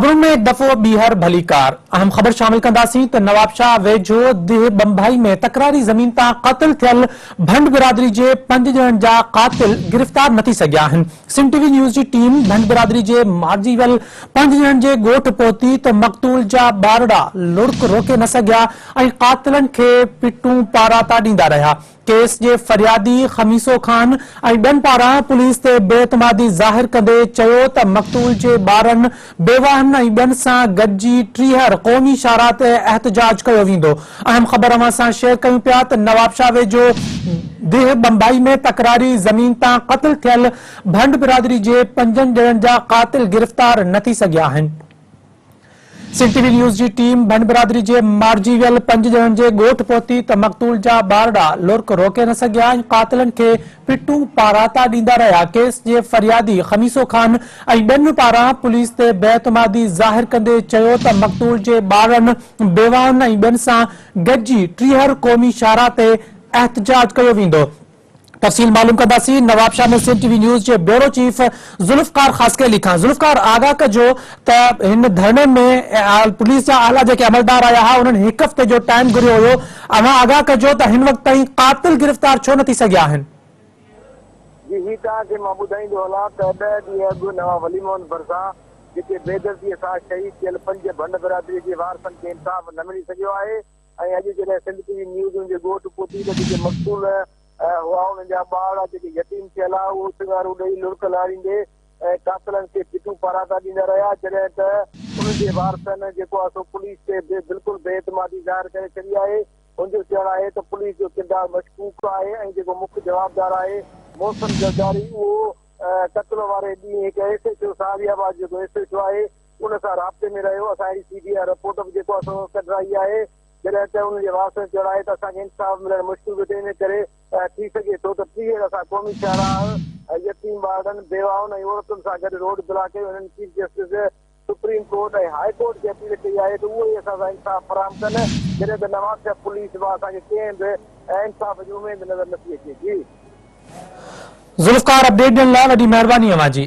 خبرن ۾ هڪ دفعو ٻيهر ڀليڪار اهم خبر شامل ڪنداسين ته نوابشاهه ويجهو ديهه ٻنڀائي ۾ تڪراري زمين تان قتل ٿيل ڀنڊ برادري جي پنج ڄڻن جا قاتل گرفتار نه ٿي سگهيا آهن. سنڌ ٽي وي نيوز جي ٽيم ڀنڊ برادري جي مارجي ويل پنج ڄڻن جي ڳوٺ پهتي ته مقتول جا ٻارڙا لڙڪ روڪي نه سگهيا ۽ قاتلن کي پٽون پاراتا ڏيندا رهيا. ڪيس جي فريادي خميسو خان ۽ ٻين پاران پوليس تي بي اعتمادي ظاهر ڪندي چيو ته مقتول جي ٻارن، بيواهن ۽ ٻين سان گڏجي ٽيهر قومي شاهراهه تي احتجاج ڪيو ويندو. اهم خبر اوهان سان شيئر ڪيون پيا ته نوابشاهه ويجهو ديهه ٻنڀائي ۾ تڪراري زمين تان قتل ٿيل ڀنڊ برادري جي پنجن ڄڻن جا قاتل گرفتار نه ٿي سگهيا آهن. سنڌ ٽي وي نيوز جي ٽيم ڀنڊ برادري جي مارجي ويل پنج ڄڻن جي ڳوٺ پهتي ته مقتول جا ٻارڙا لڙڪ روڪي نه سگهيا ۽ قاتلن کي پٽون پاراتا ڏيندا رهيا ڪيس جي فريادي خميسو خان ۽ ٻين پاران پوليس تي بي اعتمادي ظاهر ڪندي چيو ته مقتول جي ٻارڙن بيواهن ۽ ٻين سان گڏجي ٽيهر قومي شاهراهه تي احتجاج ڪيو ويندو. تفصيل معلوم ڪنداسين Nawabshah ۾ Sindh T V news جي بيورو چيف ذوالفقار خاصخيلي کان ذوالفقار آگاهه ڪجو ته هن ڌرڻي ۾ پوليس جا اعليٰ جيڪي عملدار آيا ها انهن هڪ هفتي جو ٽائيم گهريو هيو اوهان آگاهه ڪجو ته هن وقت تائين قاتل گرفتار ڇو نه ٿي سگهيا آهن. جي هي توهان کي مان ٻڌائيندو هلان ته ڏهه ڏينهن اڳ نواب ولي محمد ڀرسان جتي بيدردي سان شهيد ٿيل پنج ڀنڊ برادري جي وارثن کي انصاف نه ملي سگهيو آهي ۽ اڄ جڏهن سنڌ ٽي وي نيوز ان جي ڳوٺ پهتي ته جيڪي مقتول هئا انهن جا ٻارڙا جيڪي يتيم ٿيل هئا اهي سڱارون ڏئي لڙڪ لاڙيندي ۽ قاتلن کي پٽون پاراتا ڏيندا رهيا جڏهن ته انهن جي وارثن جيڪو آهي سو پوليس تي به بلڪل بي اعتمادي ظاهر ڪري ڇڏي آهي هن جو چوڻ آهي ته پوليس جو ڪردار مشڪوڪ آهي ۽ جيڪو مک جوابدار آهي محسن زرداري اهو قتل واري ڏينهن هڪ ايس ايڇ او صحابي آباد جيڪو ايس ايڇ او آهي ان سان رابطي ۾ رهيو، اسان اهڙي سي ڊي آر رپورٽ به جيڪو آهي سو ڪڍرائي آهي، جڏهن ته انهن جي وارثن چيو آهي ته اسان کي انصاف ملڻ مشڪل پيو ٿئي ان ڪري ٿي سگهي ٿو ته ٽيهڙ اسان قومي شاهراهه يتيم ٻارڙن، بيواهن ۽ عورتن سان گڏ روڊ بلاڪ ڪيون، هنن chief justice supreme court ۽ high court کي اپيل ڪئي آهي ته اهي ئي اسان سان انصاف فراهم ڪن، جڏهن ته نوابشاهه پوليس مان اسان کي ڪنهن به انصاف جي اميد نظر نٿي اچي. جي. ذوالفقار اپڊيٽ ڏيڻ لاء وڏي مهرباني اوهان جي.